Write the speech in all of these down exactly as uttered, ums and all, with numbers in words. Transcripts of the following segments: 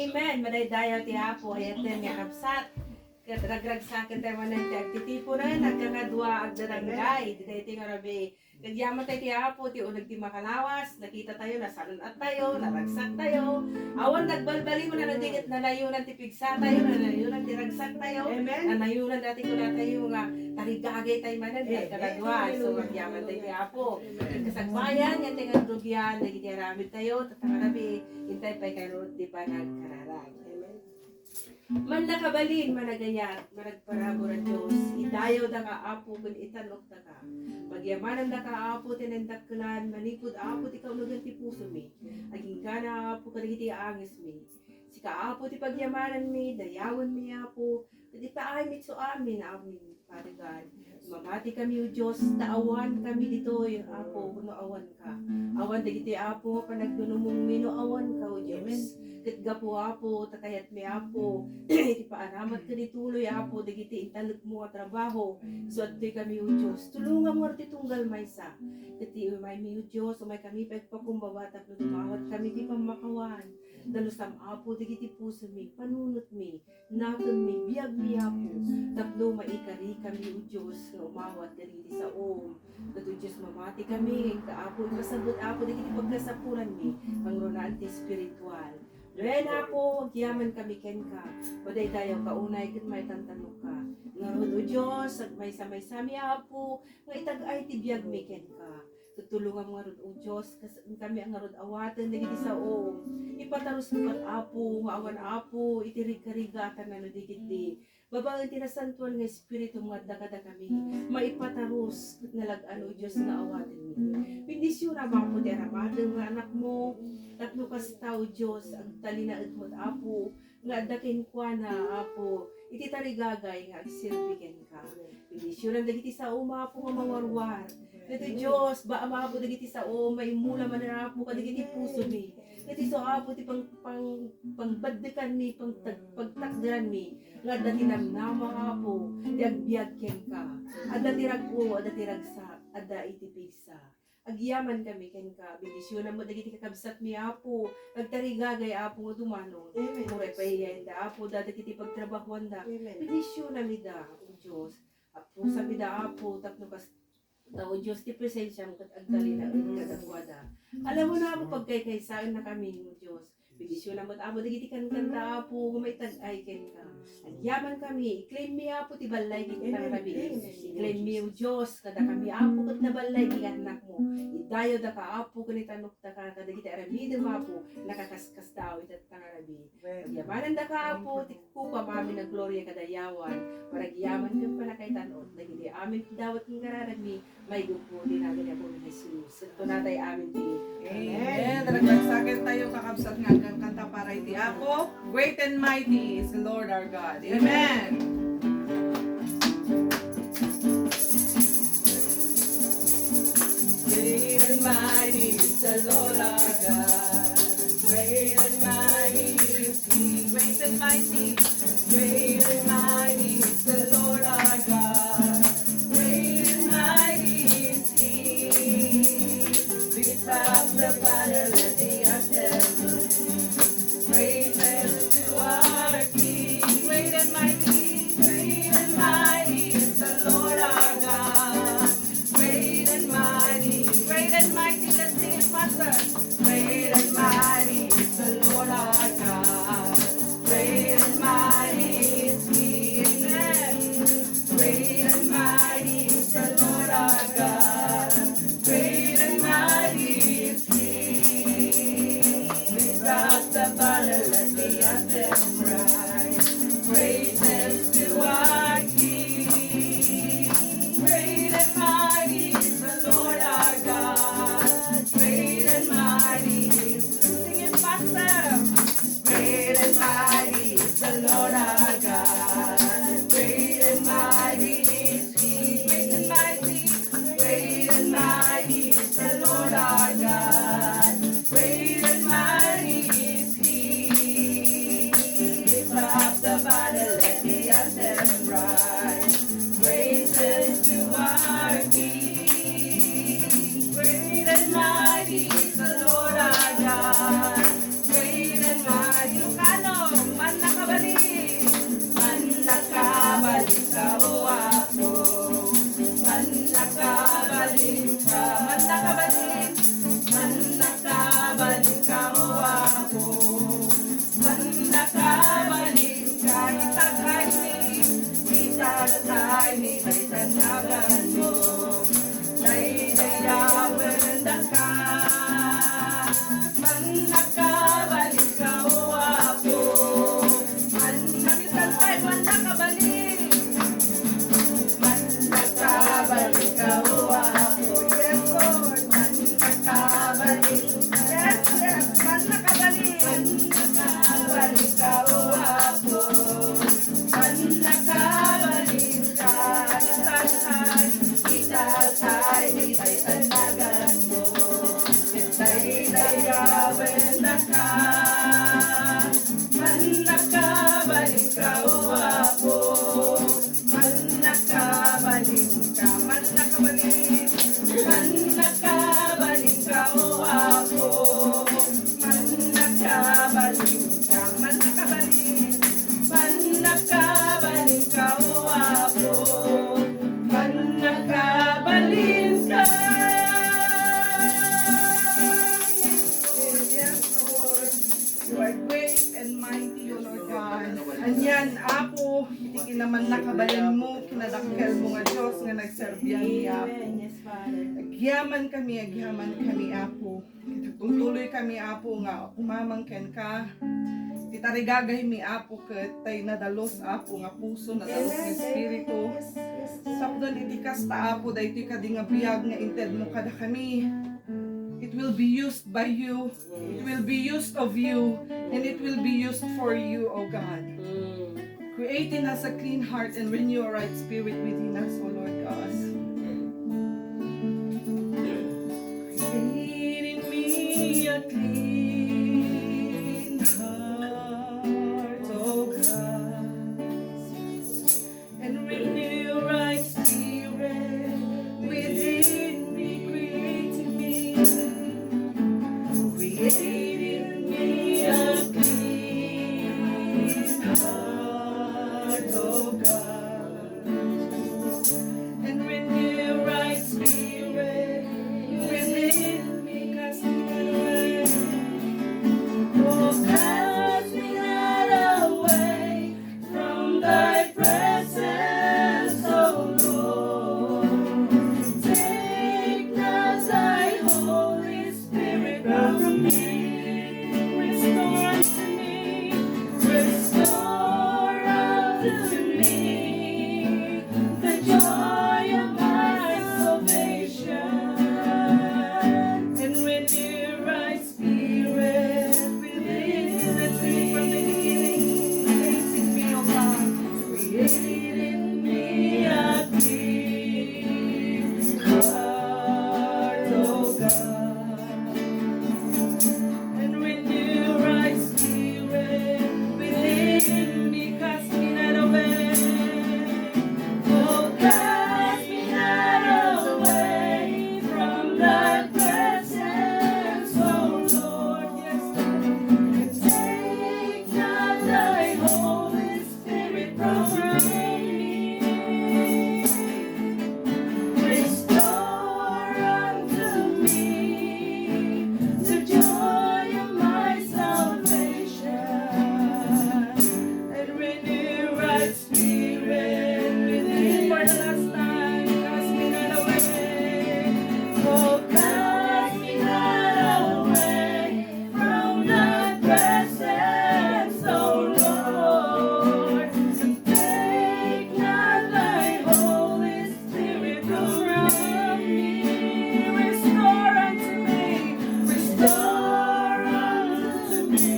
Amen. Madaydayaw ti Apo, ayaten nga kabsat. Ket ragragsaken tayo manen ti agtitipunen, agkakadua, agdarangay. Daytoy nga rabii, agyaman tayo ti Apo, ti uneg ti makalawas. Nakita tayo, nasanun-at tayo, naragsak tayo. Awan nagbalbaliw, nanadigit, nanayonan ti pigsa tayo, nanayonan ti ragsak tayo. Amen. Nanayonan dati kuna tayo nga tarigagay tayo manen, agkakadua. So, agyaman tayo ti Apo. Kasagbayan, yan tayo nga rugian, dagiti aramid tayo, tatta nga rabii, intay pay kano ti panagkararag. Amen. Mannakabalin, managayat, managparabur a Dios, idayawdaka, Apo, ken itan-okdaka. Pagyamanandaka, Apo, ti naindakkelan, manipud, Apo, ti kaunogan ti pusomi. Aginggana, Apo, kadagiti aangesmi. Sika, Apo, ti pagyamananmi, dayawenmi, Apo, ket ipaaymi ti amin, amin. Father God, mamati kami, O Dios, ta awan kami ditoy, Apo, no awan ka. Awan dagiti, Apo, nga panagdunumongmi no awan ka, O Dios. Amen. Ket gapu, Apo, ta kayatmi, Apo, iti paaramat ken ituloy, Apo, dagiti intalekmo nga trabaho. So, adtoy kami, O Dios. Tulongam ngarud ti tunggal maysa. Ket ti umaymi, O Dios, umay kami pagpakumbaba tapno dumawat kami ti pammakawan. Dalusam, Apo, dagiti pusomi, panunotmi, nakemmi, biagmi, Apo, tapno maikarikami, O Dios, nga umawat kadagiti saom. Ket, O Dios, mamati kami, ngem ka, Apo, ipasabbot, Apo, dagiti pagkasapulanmi, kangrunaan ti espiritual. Wen, Apo, agyaman kami kenka, madaydayaw ka unay ket maitantanokka. Ngarud, O Dios, agmaysa-maysami, Apo, nga itag-ay ti biagmi kenka. Ket tulongam ngarud, O Dios, kas-, kami a ngarud awaten dagiti sao. Ipatarusmo ket, Apo, nga awan, Apo, iti rigkarigatan no dagiti babaen ti nasantoan nga Espiritum nga adda kadakami. Maipatarus ket nalag-an, O Dios, nga awatenmi. Bendisionam, Apo, ti aramadem nga anakmo. Tapno kasta, O Dios, agtalinaedmo, Apo, nga adda kenkuana, Apo, iti tarigagay nga agserbi kenka. Bendisionam dagiti saom, Apo, nga mawarwar. Ket, Dios, baam, Apo, dagiti saom, maimmula manen, Apo, kadagiti pusomi. Ket isu, Apo, ti pang-, pang-, pangbaddekanmi, pangtag-, pagtakderanmi, nga adda ti namnama, Apo, ti agbiag kenka. Adda ti rag-o, adda ti ragsak, adda iti pigsa. Agyaman kami kenka, bendisionam met dagiti kakabsatmi, Apo, agtarigagay, Apo, nga dumanon. Amen. Uray pay iyenda, Apo, dagiti pagtrabahoanda. Amen. Bendisionam ida, O Dios. Apusam ida, Apo, tapno kas-, ta, O Dios, ti presensiam ket agtalinaed kadakuada. Alamon, Apo, pagkaykaysaennakami, O Dios. Bendisionam met, Apo, dagiti kankanta, Apo, nga maitag-ay kenka. Agyaman kami, i-claim mi, Apo, ti ballay iti tangarabi. I-claim mi, O Dios, kadakami, Apo, ket naballay ti annakmo. Idayawdaka, Apo, ken itanokdaka kadagiti aramidem, Apo, nakakaskasdaaw iti tangarabi. Agyamanandaka, Apo, ti kupam amin a gloria kadayawan, panagyaman ken pannakaitan-ok dagiti amin ti dawat ken kararagmi, Maiguppo ti nagan ni Apo Jesus. Ket kunatay amin ti Amen. Amen. Ragragsaken tayo, kakabsat, nga agkankanta para iti Apo. Great and mighty is the Lord our God. Amen. Great and mighty is the Lord our God. Great and mighty is He. Great and mighty. Great and mighty is the Lord our God. Great and mighty is He. Lift up the banner, let the anthem ring. Praises to our King. Great and mighty, great and mighty is the Lord our God. Great and mighty, great and mighty, let's sing it faster. Great and mighty is the Lord our God. Great and mighty is He. Amen. Great and mighty is the Lord our God. Great and mighty is He. Lift up the banner, let the anthem rise. Praises to our King. Great and mighty is the Lord our God. Great and mighty is, sing it faster. Great and mighty is the Lord our God. Great and mighty is He. Great and mighty. Great and mighty is the Lord our God. Great and mighty is He. Lift up the banner, let the anthem rise. Praises to our King. Great and mighty is the Lord our God. Great and mighty. Ilocano, Mighty, O Lord God. Anian, Apo, iti kinamannakabayanmo, kinadakkelmo nga Dios nga nagserbianmi, Apo. Agyaman kami, agyaman kami, Apo. Agtuloy kami, Apo, nga umamang kenka. Ti tarigagaymi, Apo, ket tay nadalus, Apo, nga puso, nadalus nga espiritu. Sapnon iti kasta, Apo, daytoy kadi nga biag nga intedmo kadakami. It will be used by you. It will be used of you. And it will be used for you, O God. Create in us a clean heart and renew a right spirit within us, O Lord God. Create in me a clean heart, O God, and renew a right spirit within me. Create in me, create in me a clean heart, O God, and renew a right spirit within me. Cast me not away. Oh, cast me not away from thy presence, O Lord. Take not thy Holy Spirit from me. Restore unto me, restore unto me the joy of my salvation, and renew a right spirit within me. Let's sing it from the beginning. Create in me, O God. Create in me a clean heart, O God, and renew a right spirit within me. Cast me not away. Oh, cast me not away from thy presence, O Lord. Yes, Lord. Take not thy Holy Spirit from me. Restore unto me the joy of my salvation, and renew a right spirit within me. For the last time, cast me not away. Oh, cast me not away from thy presence, O Lord, and take not thy Holy Spirit from me. Restore unto me, restore unto me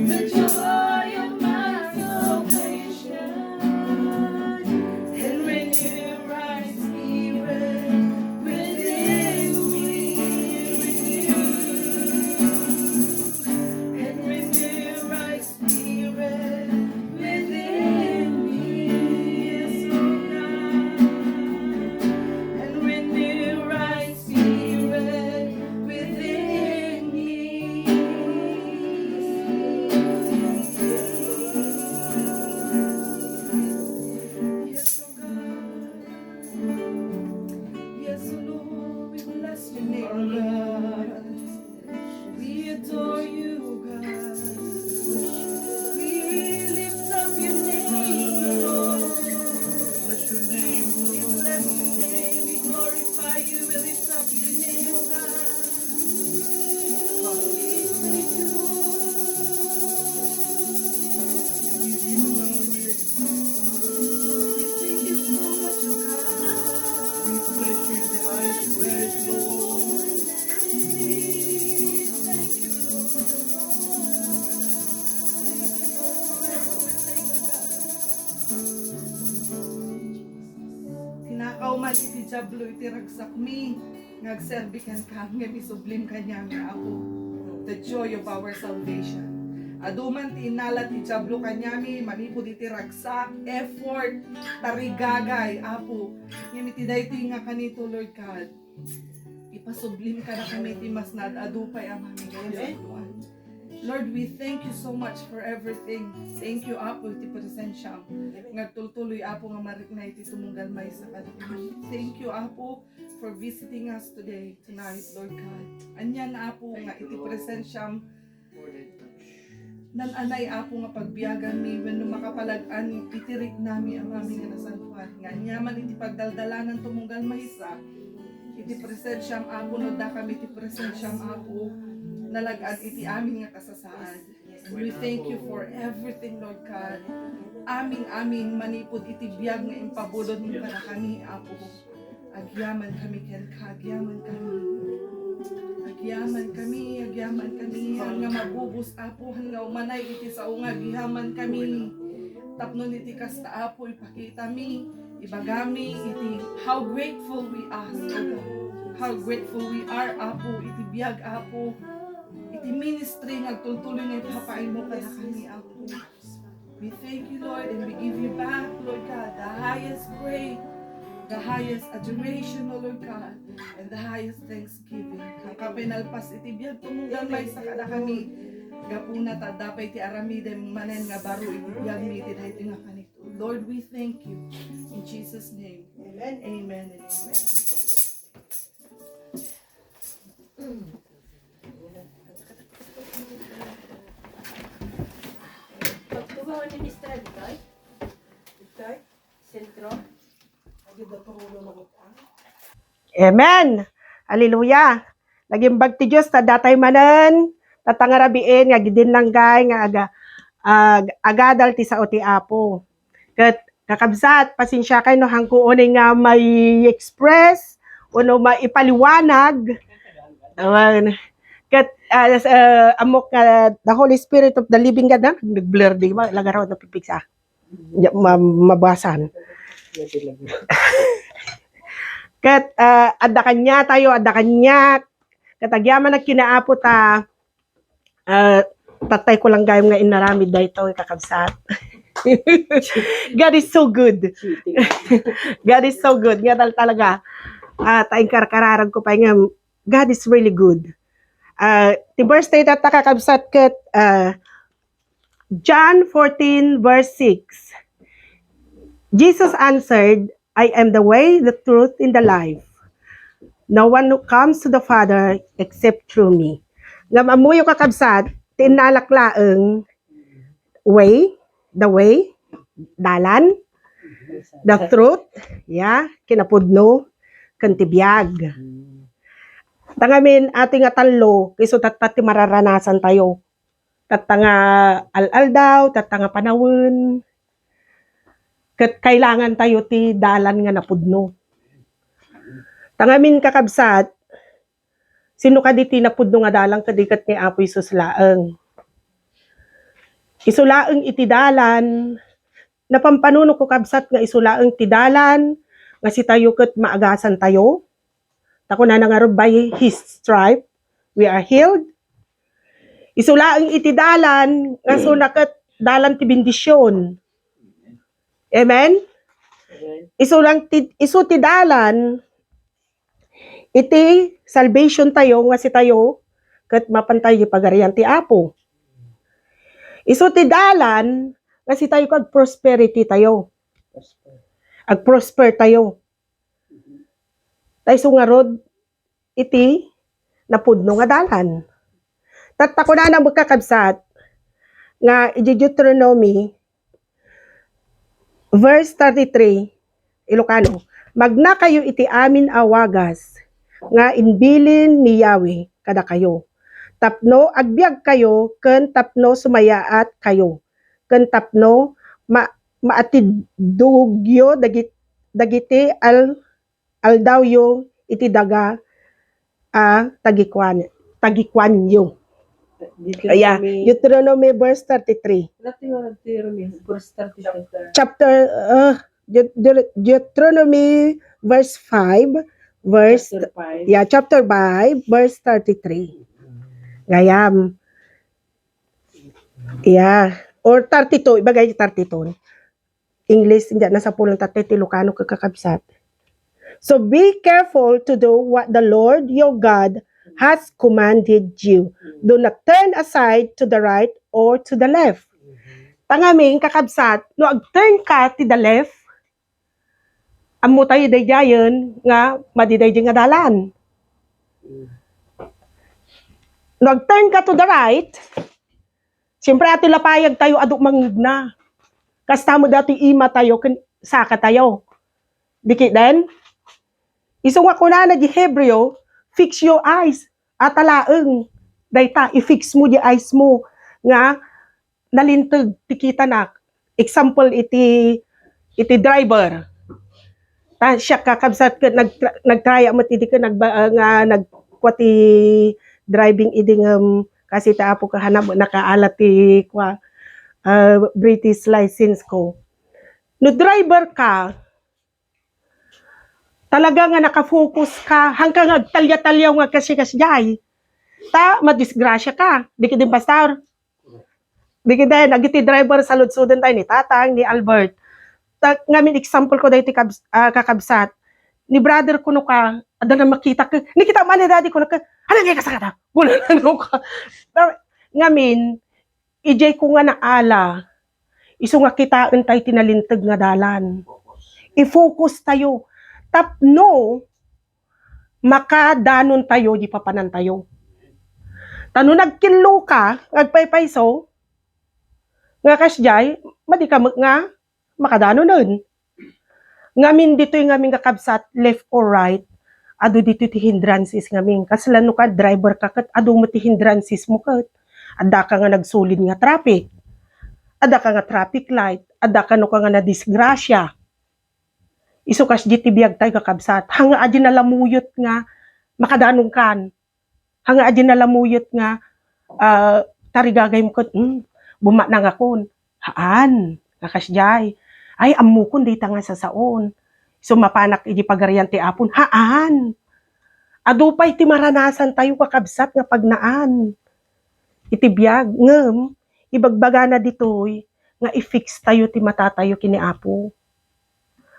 the joy of my salvation, and renew a right spirit within me. Renew, and renew a right spirit within me. Yes, Lord God. And renew a right spirit within me. Yes, Lord God. Yes, Lord, we bless your name, God. We adore you, God. We lift up your name, Lord. Bless your name, Lord. We bless your name. We glorify you. We lift up your name, God. We thank you, Lord. We give you glory. We thank you so much, oh God. We bless you in the highest praise, Lord. We thank you, Lord. Thank you, Lord, for everything, oh God. Tinakaw man iti Diablo iti ragsakmi nga agserbi kenka, ngem isublim kaniami, Apo, the joy of our salvation. Adu man ti innala ti Diablo kaniami manipud iti ragsak, effort, tarigagay, Apo. Ngem iti daytoy nga kanito, Lord God, ipasublim kadakami ti mas naad-adu pay, Amami, nga Lord, we thank you so much for everything. Thank you, Apo, iti presensiam. Nga agtultuloy, Apo, nga marikna iti tumunggal maysa kadakami. Thank you, Apo, for visiting us today, tonight, Lord God. Anian, Apo, nga iti presensiam, Nan anay, Apo, nga pagbiaganmi wenno makapalag-an iti riknami, Amami nga nasantoan, nga aniaman iti pagdaldalanan tumunggal maysa, iti presensiam, Apo, no dakami iti presensiam, Apo, nalag-an iti amin nga kasasaad. And we thank you for everything, Lord God. Amin, amin, manipud iti biag nga impabulodmo kadakami, Apo. Agyaman kami kenka, agyaman kami. Agyaman kami, agyaman kami. Han nga mabubus, Apo, han nga umanay iti sao nga agyaman kami. Tapno iti kasta, Apo, ipakitami, ibagami iti how grateful we are, O God. How grateful we are, Apo, iti biag, Apo, iti ministry nga agtultuloy nga ipapaaymo kadakami, Apo. We thank you, Lord, and we give you back, Lord God, the highest praise, the highest adoration, O Lord God, and the highest thanksgiving. Kapenalpas iti biag tumunggal maysa kadakami. Gapuna ta adda pay ti aramidem manen nga baro iti biagmi iti daytoy nga panagtultuloy. Lord, we thank you. In Jesus' name, amen, amen, and amen. Pagtugawan ni Mister Victor? Victor? Sentro? Amen. Hallelujah. Nagimbag ti Dios ta datay manen, tatta nga rabiin nga agidin langgay nga aga-, ag-, agadal ti sao ti Apo. Ket kakabsat, pasensiakay no hanko unay nga mai-express wenno maipaliwanag. Awan. Ket, ah, as, ah, ammok nga the Holy Spirit of the living God, ha? Nag-blur di ba? Lagaraw na pipigsa. Di ma-, mabasan. Ket, ah, adda kaniatayo, adda kaniak. Ket agyaman a kinaapo ta, ah, tattay ko lang gayam nga inaramid daytoy, kakabsat. God is so good. God is so good. Nga tal-, talaga. Ah, ta inkarkararag ko pay nga, God is really good. Ah, ti verse tayo tatta, kakabsat, ket, ah, John fourteen, verse six. Jesus answered, "I am the way, the truth, and the life. No one comes to the Father except through me." Ngem ammoyo, kakabsat, ti innalak laeng way, the way, dalan, the truth, ya, kinapudno, ken ti biag. Ta ngamin, atoy nga tallo, isu tatta ti mararanasan tayo. Tatta nga al-aldaw, tatta nga panawen. Ket kailangan tayo ti dalan nga napudno. Ta ngamin, kakabsat, sino kadi ti napudno nga dalan kadi ket ni Apo Jesus laeng? Isu laeng iti dalan, napampanuno ko, kabsat, nga isu laeng ti dalan nga sitayo ket maagasan tayo. Ta kunana ngarud, "By his stripe, we are healed." Isu laeng iti dalan nga suna ket dalan ti bendision. Amen? Amen. Isu lang ti, isu ti dalan iti salvation tayo nga sitayo ket mapan tayo iti Pagarian ti Apo. Isu ti dalan nga sitayo ket prosperity tayo. Prosper. Ag-prosper tayo. Ta isu ngarud iti napudno nga dalan. Tatta kunana met, kakabsat, nga iti Deuteronomy, verse thirty-three, Ilocano, "Magnakayo iti amin a wagas nga imbilin ni Yahweh kadakayo, tapno agbiagkayo ken tapno sumayaatkayo, ken tapno ma-, maatiddogyo dagit-, dagiti al-, aldawyo iti daga a tagikuan-, tagikuanyo." Deuteronomy. Aya, Deuteronomy verse thirty-three. Ano ti Deuteronomy verse thirty-three? Chapter, uh, Deut-, Deut-, Deuteronomy verse five, verse, chapter five. Yeah, chapter five, verse thirty-three. Gayam. Yeah. Or thirty-two, ibagay thirty-two. English, hindi, nasapulan tattay ti Ilocano, kakabsat. "So be careful to do what the Lord your God has commanded you. Do not turn aside to the right or to the left." Ta ngamin, kakabsat, no ag-turn ka ti the left, ammo tayo daydiayen nga madi daydi nga dalan. No ag-turn ka to the right, Siyempre, ati lapayag tayo, adu mangngegna. Kasta met dati ima tayo, ken saka tayo. Di ketdin? Isu nga kunana di Hebreo, "Fix your eyes." Ata laeng. Dayta, i-fix mo di eyes mo nga nalinteg ti kitana. Example, iti, iti driver. Ta, siak, kakabsat, ket nagtra-, nagtraya met idi ket nagba-, ah, nga nagkua ti driving idi ngem kasi ti Apo ket hanap nakaala ti kua, ah, British license ko. No driver ka, talaga nga naka-focus ka, haanka nga agtalya-talyaw nga kasi kasdiay. Ta, madisgrasya ka. Di ketdin, Pastor? Di ketdin, dagiti driver, saludsoden tayo ni Tatang, ni Albert. Ta, ngamin, example ko daytoy kabs-, ah, kakabsat. Ni brother kuno ka, adda na makita ka. Ni kita man ni daddy kuno ka, "Ano nga kasakata?" Kuno ano ka. Ta, ngamin, idiay ko nga naala, isu nga kitaen tayo ti nalinteg nga dalan. I-focus tayo. Tapno, makadanon tayo di papanan tayo. Ta no nagkillo ka, nga agpaypayso, nga kasdiay, madi ka met nga makadanonen. Ngamin ditoy ngamin nga kabsat, left or right, adu ditoy ti hindrances ngamin. Kasla no ka driver ka ket adu met ti hindrances mo ket. Adda ka nga nagsulid nga traffic. Adda ka nga traffic light. Adda ka no ka nga nadisgrasya. Isu kasdiay ti biag tayo, kakabsat. Haan nga adi nalamuyot nga makadanonkan. Haan nga adi nalamuyot nga, ah, tarigagay mo ket, "Hmm, bumana ngakon." Haan, nga kasdiay. Ay, ammokon dayta nga sasaon. Isu mapanak idi Pagarian ti Apon. Haan. Adu pay ti maranasan tayo, kakabsat, nga pagnaan iti biag. Ngem, ibagbagana ditoy nga i-fix tayo ti mata tayo ken ni Apo.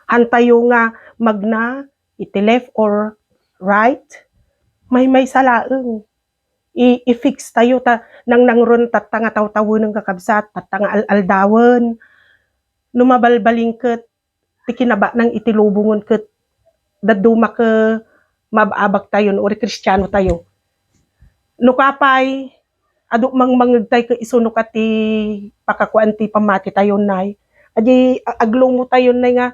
Haan tayo nga magna iti left or right, maymaysa laeng. I-, i-fix tayo ta nangnangron tatta nga tawtawenen, kakabsat, tatta nga al-aldawen. No mabalbalin ket ti kinabanang iti lubongen ket dadduma ket maab-abak tayo no uri Kristiano tayo. No ka pay, adu mangmangngeg tayo ket isu no ka ti pakakuan ti pammati tayo, nay. Adi a-, aglumo tayo, nay, nga,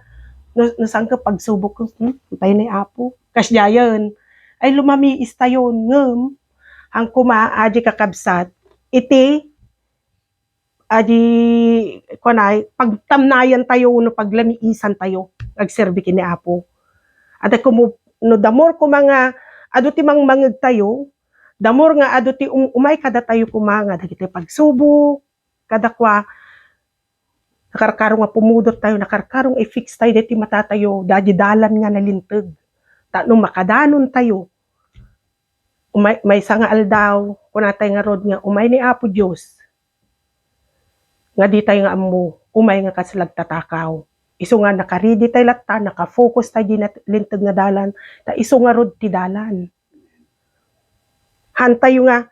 no, no saan ket pagsubok ket, hmm, pay ni Apo. Kasdiayen. Ay, lumamiis tayo, ngem, haan koma, adi, kakabsat, iti adi, kuanay, pagtamnayan tayo no paglamiisan tayo, agserbi ken ni Apo. Adi, kumu-, no the more koma nga adu ti mangmangngeg tayo, the more nga adu ti um-, umay kadatayo koma nga dagiti pagsubok, kadakua, nakarkaro nga pumudot tayo, nakarkaro nga i-fix tayo daytoy mata tayo, daydi dalan nga nalinteg. Ta no makadanon tayo, umay, maysa nga aldaw, kunatay ngarud nga umay ni Apo Dios, nga di tayo nga ammo, umay nga kasla agtatakaw. Isu nga nakaridi tayo latta, nakafocus tayo di nat-, linteg nga dalan, ta isu ngarud ti dalan. Haan tayo nga,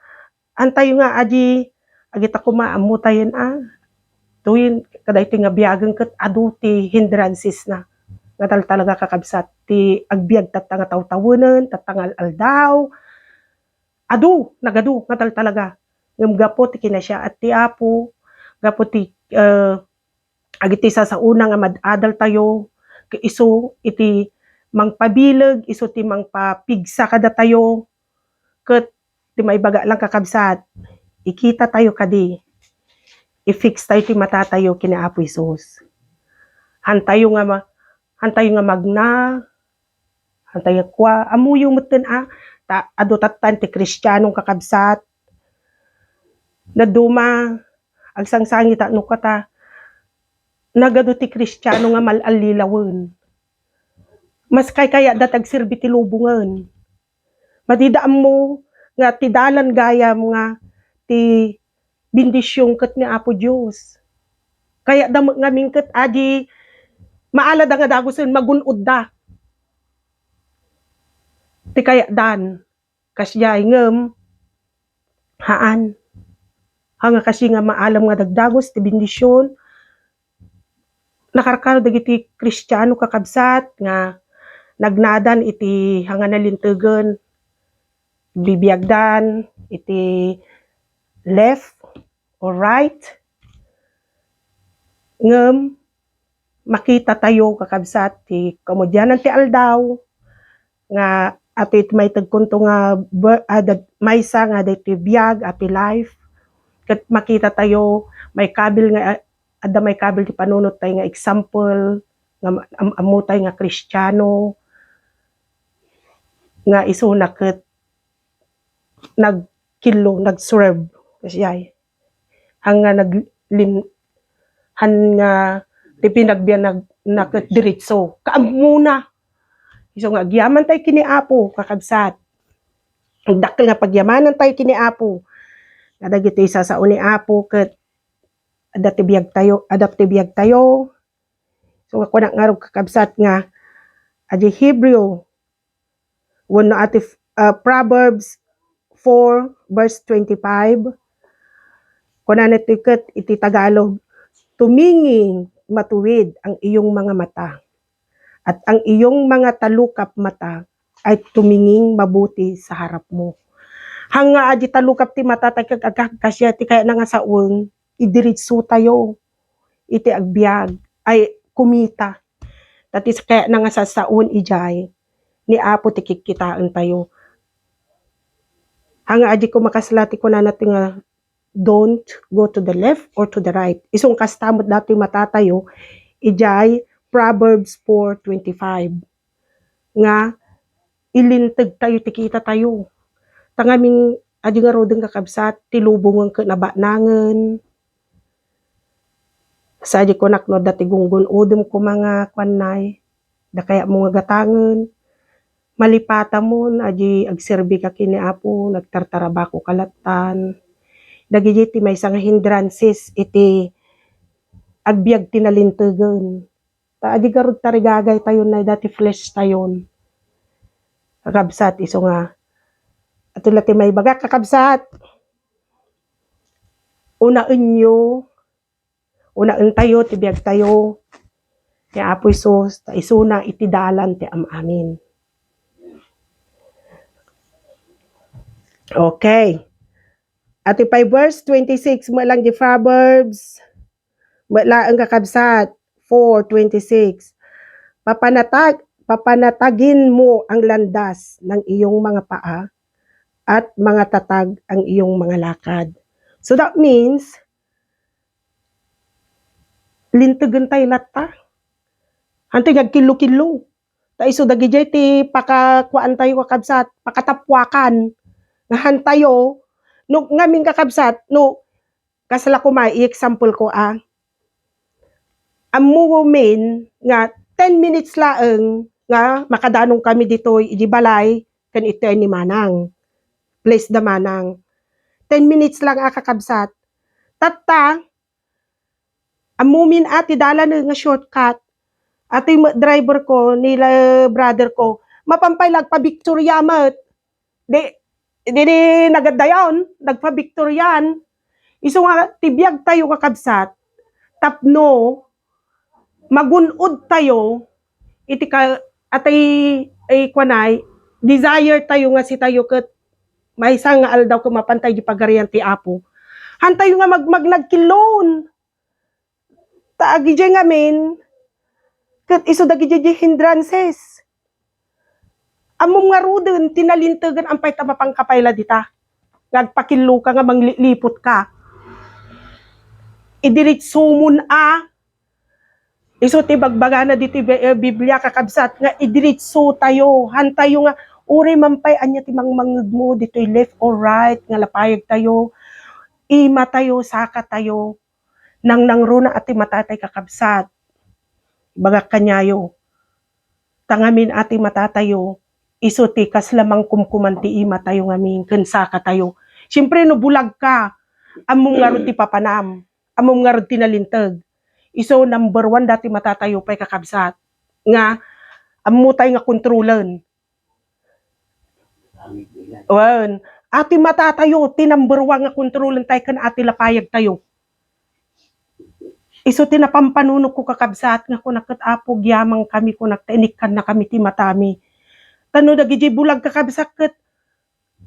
haan tayo nga adi, adi ta koma, ammo tayo a, tuyen, kadaytoy nga biagen ket adu ti hindrances na. Nga tal-, talaga, kakabsat, ti agbiag tatta nga tawtawenen, tatta nga al-aldaw, adu, nagadu, nga tal-, talaga. Ngem gapu ti kinasiaat ti Apo, gapu ti, eh, agiti sasaona nga mad-adal tayo, ket isu iti mangpabileg, isu ti mangpapigsa kadatayo, ket ti maibaga lang, kakabsat, ikita tayo kadi, i-fix tayo ti mata tayo ken ni Apo Jesus. Haan tayo nga ma-, haan tayo nga magna, haan tayo nga kua, ammoyo metten a, ta adu tattan ti Kristiano, kakabsat. Dadduma, agsangsangit a no kata, nagadu ti Kristiano nga mal-allilawen. Mas kaykayatda ti agserbi ti lubongen. Madida ammo nga ti dalan gayam nga ti bendision ket ni Apo Dios. Kayatda met ngamin ket adi maalada nga dagusen, magun-odda ti kayatdan. Kasdiay ngem, haan. Haan nga kasi nga maalam nga dagdagus ti bendision, nakarkaro dagiti Kristiano, kakabsat, nga nagnadan iti haan nga nalintegen, bibiagdan iti left or right, ngem makita tayo, kakabsat, ti kamudianan ti aldaw, nga ato iti maitegkonto nga ber-, ah, dad-, maysa nga daytoy biag, ato life, ket makita tayo, maikabil nga, ah, adda maikabil ti panunot tayo nga example, nga ma-, am-, ammo tayo nga Kristiano, nga isuna ket nagkillo, nag-serve. Kasi ay, han nga naglin-, han nga ti pinagbiag na ket diretso. Kaammona. Isu nga agyaman tayo kini Apo, kakabsat. Dakkel nga pagyamanan tayo kini Apo. Nga dagiti isasao ni Apo ket adda ti biag tayo, adda ti biag tayo. So, kunak ngarud, kakabsat, nga adi Hebreo wenno ati, ah, Proverbs four verse twenty-five, kunana ti ket iti Tagalog, "Tuminging matuwid ang iyong mga mata, at ang iyong mga talukap mata ay tuminging mabuti sa harap mo." Hanga adi talukap ti mata, tay kag-, agkagkasia ti kayatna nga sawen, idiretso tayo iti agbiag, ay kumita. Ta ti kayatna nga sassaon idiay, ni Apo ti kikkitaen tayo. Hanga adi ko makasla ti kunana ti nga, "Don't go to the left or to the right." Isu nga kasta met datoy mata tayo, idiay Proverbs four twenty-five, nga ilinteg tayo ti kita tayo. Ta ngamin, adi ngaruden, kakabsat, ti lubongen ket nabanangen. Sadi kunak no adda ti gunggun-odem koma nga kuannay, da kayatmo nga gatangen. Malipatamon, adi agserbi ka ken ni Apo, nagtartarabako ka lattan. Dagidi ti maysa nga hindrances iti agbiag ti nalintegen. Ta adi garud tarigagay tayon, nay dati flesh tayon. Kakabsat, isu nga, ato la ti maibagak, kakabsat. Unaenyo, unaentayo ti biagtayo ni Apo Jesus, ta isuna iti dalan ti am-amin. Okay. Ati pay verse twenty-six, met lang di Proverbs, met laeng, kakabsat, four twenty-six. Papanatag-, papanatagin mo ang landas ng iyong mga paa at mga tatag ang iyong mga lakad. So that means, lintegen tayo latta. Hantoy nga agkillo-killo. Ta isu dagidiay ti pakakuan tayo, kakabsat, pakatappuakan. Nga han tayo, no, ngamin, kakabsat, no, kasla koma, i-example ko, ah. Ammomin nga ten minutes laeng nga makadanong kami ditoy idi balay ken itoy ni Manang. Place da Manang. Ten minutes lang a, kakabsat. Tatta, ammomin a ti dalan nga shortcut. Atoy met driver ko, ni la-, brother ko, mapan pay la agpa-Victoria met. Di, di, di nagaddayon, nagpa-Victorian. Isu nga, ti biag tayo, kakabsat, tapno magun-od tayo iti ka-, atay, ay, kuanay, desire tayo nga sitayo ket maysa nga aldaw ket mapan tayo di Pagarian ti Apo. Han tayo nga mag-, magnagkillon. Ta agidiay ngamin, ket isu dagidiay di hindrances. Ammom ngaruden ti nalintegen, ampay ta mapan ka pay la dita. Nga agpakillo ka nga mangliliput ka. Idiritsomon a. Isu ti bagbagana ditoy Bi-, eh, Biblia, kakabsat, nga idiritso tayo. Han tayo nga, uray man pay ania ti mangmangngegmo ditoy left or right, nga lapayag tayo, ima tayo, saka tayo. Nangnangruna a ti mata tay, kakabsat. Ibagak kaniayo. Ta ngamin a ti mata tayo, isu ti kasla mangkumkuman ti ima tayo ngamin ken saka tayo. Siempre, no bulag ka, ammom ngarud ti papanam, ammom ngarud ti nalinteg. Isu, number one dati mata tayo pay, kakabsat, nga ammo tayo nga kontrolen. Wen, a ti mata tayo, ti number one nga kontrolen tayo ken a ti lapayag tayo. Isu ti napampanunotko, kakabsat, nga kunak ket, "Apo, agyaman kami," kunak, "ta inikkannakami ti matami." Ta no dagiti bulag, kakabsat, ket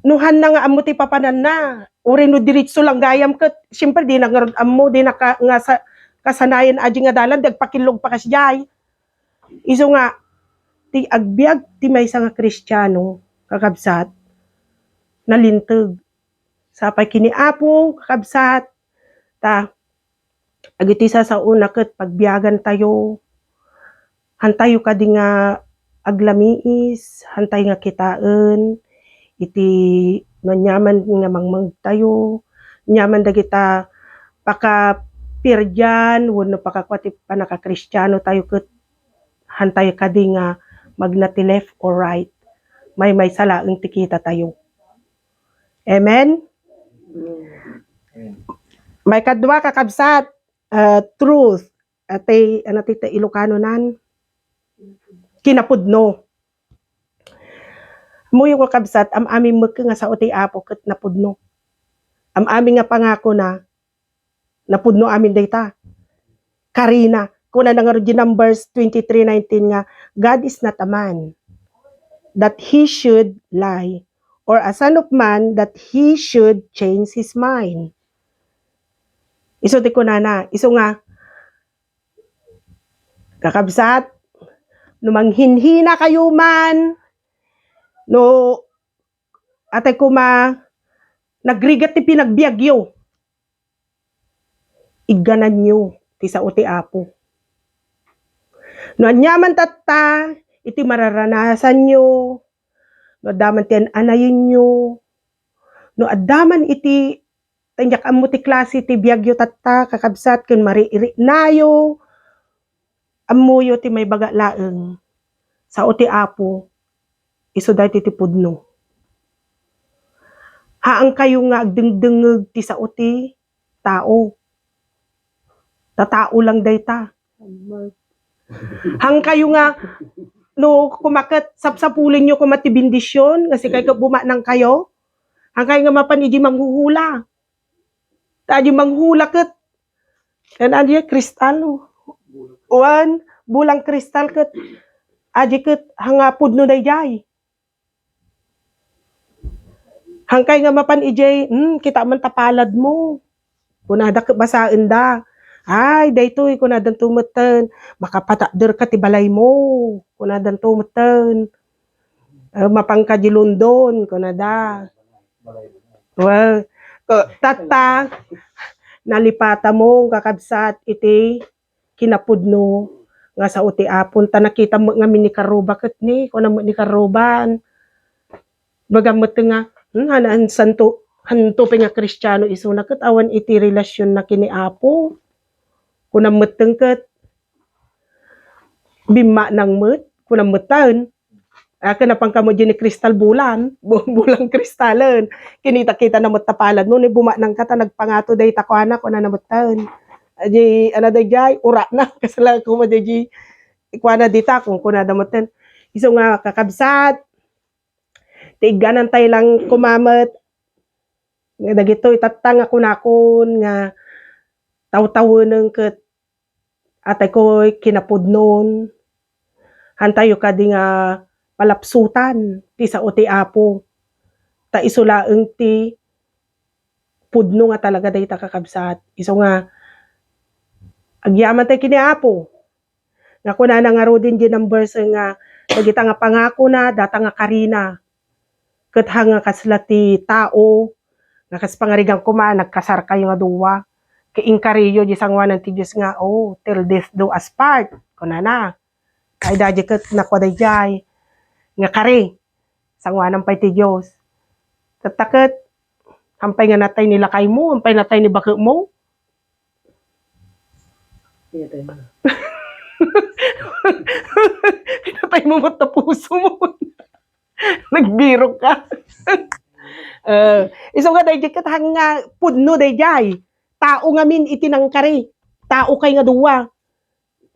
no hanna nga ammo ti papananna, uray no diretso lang gayam ket, siyempre, dina ngarud ammo, dina ka-, nga sa-, kasanayan adi nga dalan, di agpakillog pa kasdiay. Isu nga, ti agbiag ti maysa nga Kristiano, kakabsat, nalinteg. Sapay ken ni Apo, kakabsat, ta, dagiti sasaona ket pagbiagantayo, hantayo kadi nga aglamiis, hantayo nga kitaen iti no aniaman nga mangmangegtayo, aniaman dagita pakaperdian wenno pakakua ti pannakakristianotayo ket hantayo kadi nga magna ti left or right. Maymaysa laeng ti kitatayo. Amen? Maikadua, kakabsat, ah, truth. Atay, ano ti, ti Ilocanonan? Kinapudno. Ammoyo, kakabsat, am-amin met nga sao ti Apo ket napudno. Am-amin nga pangakona, napudno amin dayta. Karina, kunana ngarud iti Numbers twenty-three nineteen nga, "God is not a man that he should lie, or a son of man that he should change his mind." Isu ti kunana, isu nga, kakabsat, no manghinhinakayo man, no atay koma, nagrigat ti panagbiagyo, iggananyo ti sao ti Apo. No aniaman tatta iti mararanasanyo, no adda man ti an-anayenyo, no adda man iti, ta diak ammo ti klase ti biagyo tatta, kakabsat, ken mariirinayo, ammoyo ti maibaga laeng, sao ti Apo, isu daytoy ti pudno. Haankayo nga agdengdengngeg ti sao ti tao. Ta tao lang dayta. Haankayo nga, no, koma ket sapsapulenyo koma ti bendision, nga sika ket bumanangkayo. Haankayo nga mapan idi manghuhula. Ta idi manghuhula ket, ken adi kristal, wen, bulang kristal ket, adi ket, haan nga pudno daydiay. Haankayo nga mapan idiay, "Hmm, kita man ta paladmo." Kunada ket basaenda. "Ay, daytoy," kunadanto metten, "makapatakderka ti balaymo." Kunadanto metten. "Eh, mapanka di London," kunada. Well, ko, tatta, nalipatamo, kakabsat, iti kinapudno nga sao ti Apo. Ta nakitam met ngamin ni Karuba ket ni, kuna met ni Karuban. Baga met nga, hmm, han, han santo, hanto pay nga Kristiano isuna ket awan iti relasionna ken ni Apo. Kuna met ket, bimmanang met, kuna metten. Ah, ken napanka met diay ni kristal bulan, bu-, bulang kristalen. Kinita-kita na met ta paladmo, ni bumanangka ta nagpangato dayta kuana, kunana metten. Diay, ano daydiay, urana, kasla koma daydiay, kuana dita, kun kunada metten. Isu nga kakabsat, ti igganantay lang koma met, nga dagitoy tatta nga kunakon nga tawtawenen ket atay koy kinapudnon, hantayo kadi nga palapsutan ti sao ti Apo. Ta isu laeng ti pudno nga talaga dayta, kakabsat. Isu nga, agyaman tayo ken ni Apo. Nga kunana ngaruden diay numbers nga, dagita nga pangakona, data nga karina. Ket haan nga kasla ti tao, nga kas pangarigan koma, nagkasarkayo nga dua. Ket inkariyo diay sangoanan ti Dios nga, "Oh, till death do us part," kunana. Ay, daydiay ket nakua daydiay nga kari, sangoanan pay ti Dios. Tatta ket, haan pay nga natay ni lakaymo, haan pay natay ni baketmo. Pinatay mo. Pinatay mo met ta puso mo. Nagbirok ka. Eh, isu nga daydiay ket haan nga pudno daydiay. Tao ngamin iti nangkari. Tao kay nga dua.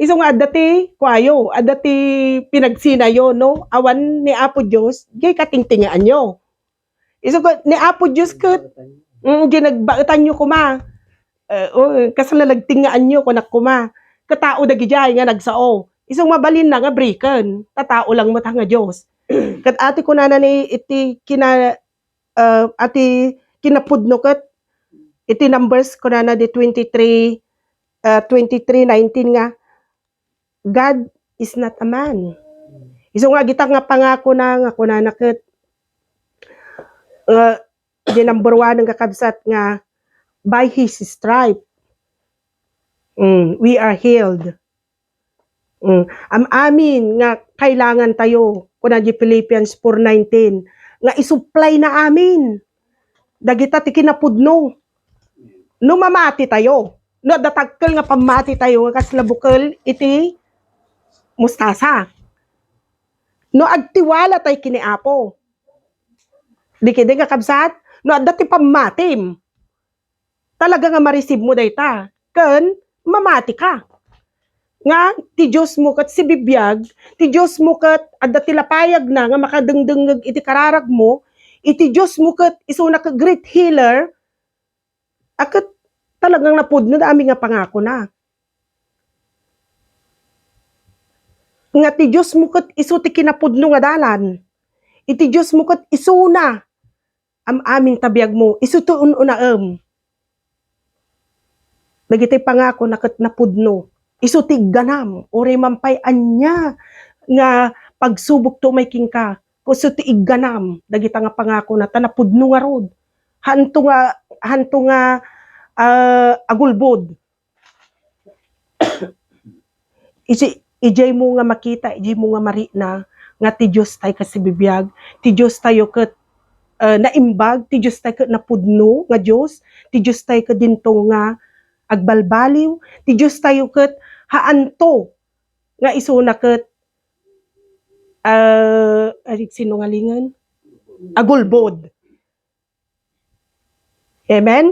Isu nga adda ti, kuayo, adda ti pinagsinayo, no? Awan ni Apo Dios, diay katingtingaanyo. Isu ko, ni Apo Dios ket, mm, diay nagbaetanyo koma. Eh, oh, kasla nagtingaanyo, kunak koma. Ket tao dagidiay nga nagsao. Isu mabalinna nga briken, ta tao lang met nga Dios. Ket ati kunana ni iti kina-, ah, iti kinapudno ket iti Numbers, kunana di twenty-three, ah, twenty-three nineteen nga, "God is not a man." Isu nga dagita nga pangakona, nga kunana ket, ah, di number one nga kakabsat nga, "By his stripe, mm, we are healed." Mm. Am-amin nga kailangan tayo, kuna di Philippians four nineteen, nga isupply na amin dagita ti kinapudno. No mamati tayo, no adda dakkel nga pammati tayo nga kasla bukel iti mustasa, no agtiwala tayo kini Apo, di kidi nga kabsat, no adda ti pammatim, talaga nga ma-receive mo dayta, ken mamati ka. Nga ti Dios mo ket sibibiag, ti Dios mo ket adda ti lapayagna nga makadengdengngeg iti kararag mo, iti Dios mo ket isuna ket great healer, a ket talagang napudno da amin nga pangakona. Nga ti Dios mo ket isu ti kinapudno nga dalan. Iti Dios mo ket isuna am-amin ta biag mo, isu ti un-unaem. Dagiti pangakona ket napudno. Isu ti igganam, uray man pay ania nga pagsubok ti umay kenka, isu ti igganam dagita nga pangakona ta napudno ngarud. Hanto nga, hanto nga, ah, agulbod. Iti, idiay mo nga makita, idiay mo nga marikna nga ti Dios tayo ket sibibiag, ti Dios tayo ket, eh, naimbag, ti Dios tayo ket napudno nga Dios, ti Dios tayo ket dinto nga agbalbaliw, ti Dios tayo ket haanto nga isuna ket, eh, ay, sinungalingan? Agulbod. Amen?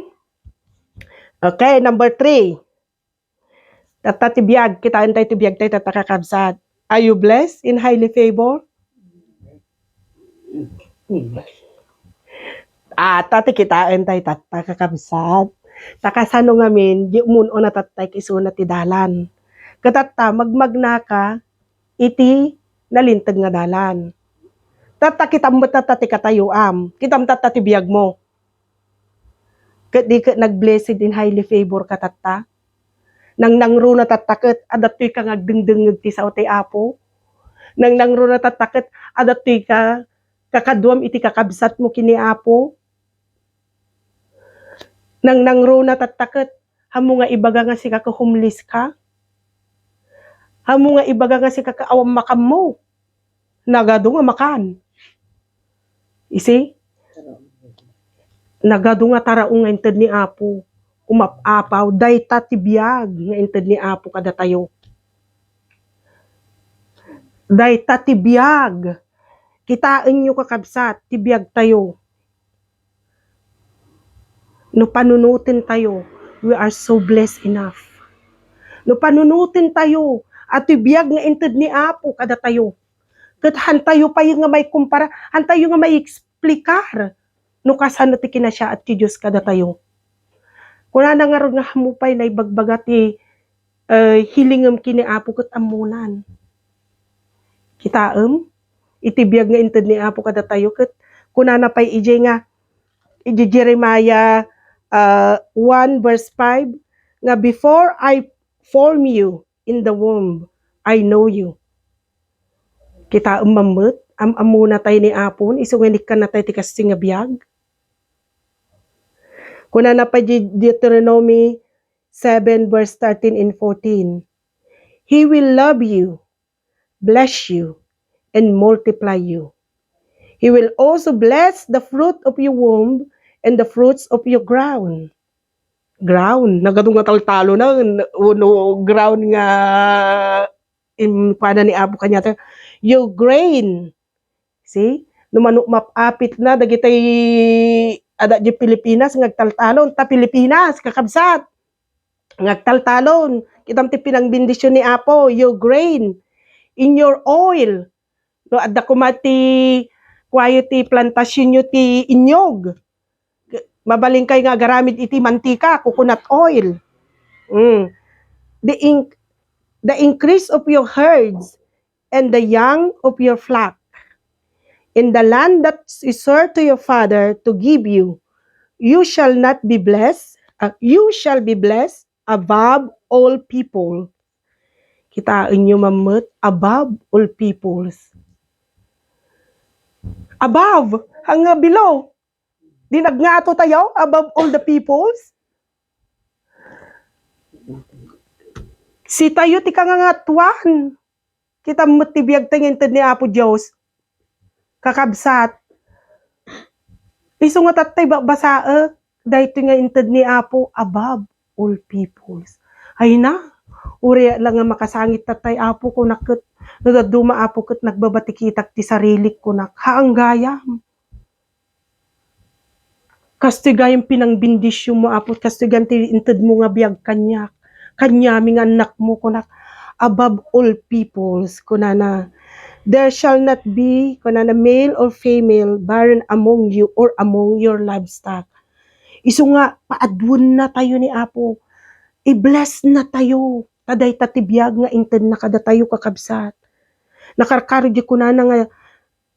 Okay, number three. Tatta ti biag, kitaen tayo ti biag tayo, tatta kakabsat. Are you blessed in highly favor? Ah, ta ti kitaen tayo, tatta kakabsat. Ta kasano ngamin, di umun-una tatta, isuna ti dalan. Ket tatta, magmagnaka, iti nalinteg nga dalan. Tatta, kitam met tatta ti katayoam, kitam tatta ti biag mo. Ket di ket nag-blessed in highly favor ka tatta? Nangnangruna tatta ket adatoy ka nga agdengdengngeg ti sao ti Apo? Nangnangruna tatta ket adatoy ka kakaduam iti kakabsat mo ken ni Apo? Nangnangruna tatta ket ammo nga ibaga nga sika ket homeless ka? Ammo nga ibaga nga sika ket awan makanmo? Nagadu nga makan. Isi? Nagadu nga taraon nga inted ni Apo. Umap-apaw, dayta ti biag nga inted ni Apo kadatayo. Dayta ti biag. Kitaenyo, kakabsat, ti biag tayo. No panunoten tayo, we are so blessed enough. No panunoten tayo, a ti biag nga inted ni Apo kadatayo. Ket hantayo pay nga maikumpara, hantayo nga maieksplicar no kasano ti kinasiaat ti Dios kadatayo. Kunana ngarud nga ammo pay naibagbaga ti, eh, healingem ken ni Apo ket ammonan. Kitaem? Iti biag nga inted ni Apo kadatayo ket kunana pay idiay nga, iti Jeremiah, ah, one verse five, nga, "Before I form you in the womb, I know you." Kitaem man met, am-ammona tayo ni Apo, isu nga inikkanna tayo ti kastoy nga biag. Kunana pay di Deuteronomy seven verse thirteen and fourteen, "He will love you, bless you, and multiply you. He will also bless the fruit of your womb and the fruits of your ground." Ground, nagadu nga taltalon, no, ground nga in-, kuana ni Apo kaniata, your grain. See? No mano map-apit na dagitay ada di Pilipinas nga agtaltalon, ta Pilipinas, kakabsat. Nga agtaltalon. Kitam ti pinangbendisyon ni Apo, your grain, in your oil. No, adda koma ti, kuayo ti plantasyonyo ti inyog. Mabalin kay nga agaramid iti mantika, coconut oil. Mm. The in-, the increase of your herds and the young of your flock. in the land that I swore to your father to give you, you shall not be blessed, uh, you shall be blessed above all people. Kitaenyo man met, above all peoples. Above, hanggang below. Di nagngato tayo, above all the peoples. Sitayo ti kangangatuan. Kita met ti biag tayo nga inted ni Apo Dios. Kakabsat. Isu nga tattay ba-, basaek, daytoy nga inted ni Apo above all peoples. Ay na, uray lang nga makasangit tattay Apo, kunak ket, no dadduma Apo ket nagbabatikitak ti sarilik, kunak, haan gayam. Kastoy gayam pinangbendisyon mo, Apo, kastoy gayam ti inted mo nga biag kaniak. Kaniami nga annak mo, kunak, above all peoples, kunana. There shall not be, kunana, male or female barren among you or among your livestock. Isu nga, paaduenna tayo ni Apo. I-bless na tayo. Ta dayta ti biag nga intedna kadatayo, kakabsat. Nakarkaro di kunana nga,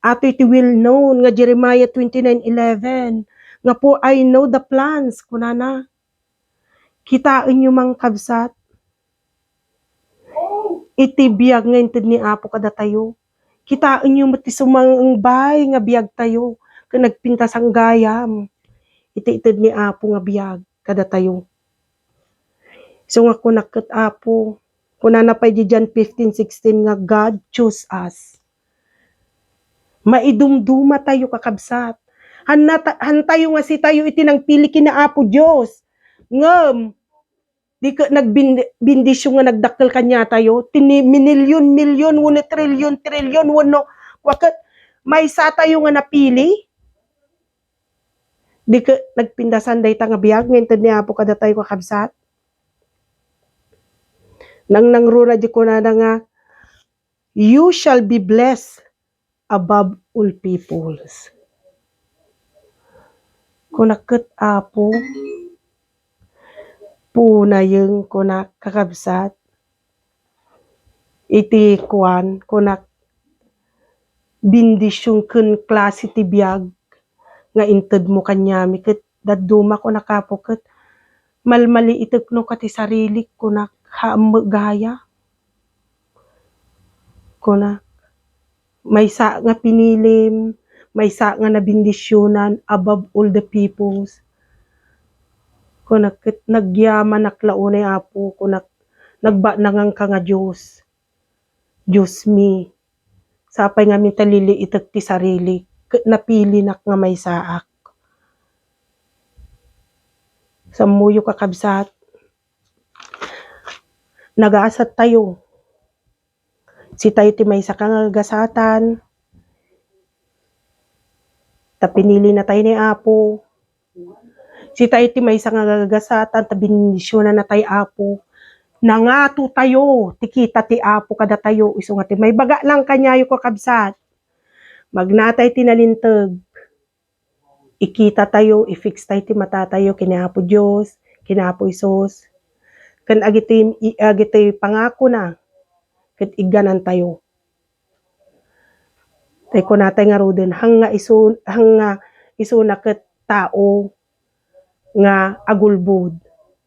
ato iti well known nga Jeremiah twenty-nine eleven, nga, "For I know the plans," kunana. Kitaenyo man, kabsat, iti biag nga inted ni Apo kadatayo. Kitaenyo met ti sumangbay nga biagtayo, ken nagpintasan gayam iti ited ni Apo nga biag kadatayo. Isu nga kunak ket, Apo, kunana pay di John fifteen sixteen nga, "God chose us." Maidumduma tayo, kakabsat. Hanna ta-, hantayo nga sitayo iti nangpili ken ni Apo Dios. Ngem, di ket nagbin-, bendisyon nga nagdakkel kaniatayo, ti ni-, minilyon-milyon, wenno trilyon-trilyon, wenno, kua ket, maysa tayo nga napili. Di ket nagpintasan dayta nga biag nga inted ni Apo kadatayo, kakabsat. Nangnangruna di kunana nga, "You shall be blessed above all peoples." Kunak ket, Apo, punayeng, kunak, kakabsat, iti kuan, kunak, bendisyon ken klase ti biag nga inted mo kaniami, ket dadduma, kunak, Apo, ket malmaliitek no ka ti sarilik, kunak, haan met gayam. Kunak, maysa nga pinilim, maysa nga nabendisyonan above all the peoples. Kunak ket nagyamanak la unay, Apo, kunak, nagbaknanganka nga Dios. Dios mi, sapay ngamin ta liliitek ti sarilik, ket napilinak nga maysaak. Sammoyo, kakabsat, nagasat tayo. Sitayo ti maysa ka nga gasatan, ta pinili na tayo ni Apo. Sitayo ti maysa nga gagasatan, ta bendisyonan na tayo, Apo. Nangato tayo ti kita ti Apo kadatayo. Isu nga ti maibaga lang kaniayo, kakabsat. Magnatay ti nalinteg. Ikita tayo, i-fix tayo ti mata tayo ken ni Apo Dios, ken ni Apo Jesus. Ken agitoy, i-, agitoy pangakona, ket igganan tayo. Tay kunatay ngaruden, hanga isu-, hanga isuna ket tao nga agulbod.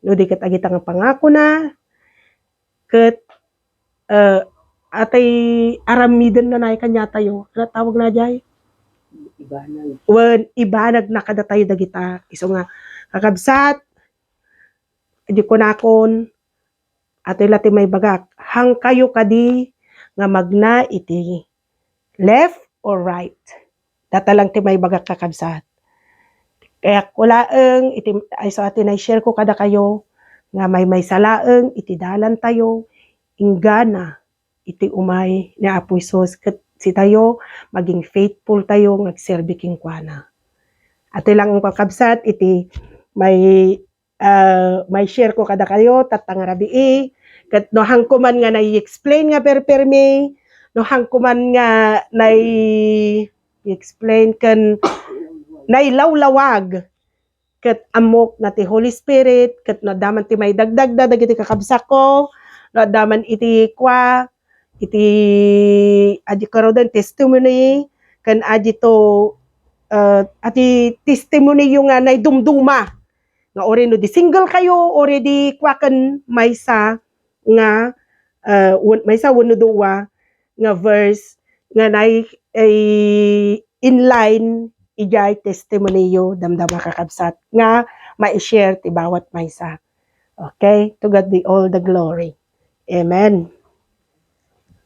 No di ket agita nga pangakona, ket, eh, atay aramiden na nay kaniatayo. Ano tawag na jay? Ibanag. Wen, ibanag na kadatayo dagita. Isu nga, kakabsat, di kunakon, atoy la ti maibagak, hangkayo kadi nga magna iti left or right? Data lang ti maibagak, kakabsat. Kaya ko laeng, iti, ay, so, ati na-share ko kadakayo, nga maymaysa laeng iti dalan tayo, inggana iti umay ni Apo Jesus, ket sitayo, maging faithful tayo nga agserbi kenkuana. Atoy lang, kakabsat, iti may ah, mai-share ko kadakayo, tatta nga rabii, ket no hankoman nga nai-explain nga perpermi, no hankoman nga nai-explain ken nailawlawag, ket ammok na ti Holy Spirit, ket no adda man ti maidagdagda dagiti kakabsatko, no adda man iti kua, iti adi karoden testimony, ken adito, uh, ati testimony yo nga naidumduma. Nga uri no di single kayo, uri di kuaken maysa nga, uh, wen-, maysa wenno dua nga verse nga nay-, ay, in line idiay testimony yo, damdama kakabsat, nga ma-share ti bawat maysa. Okay? To God be all the glory. Amen.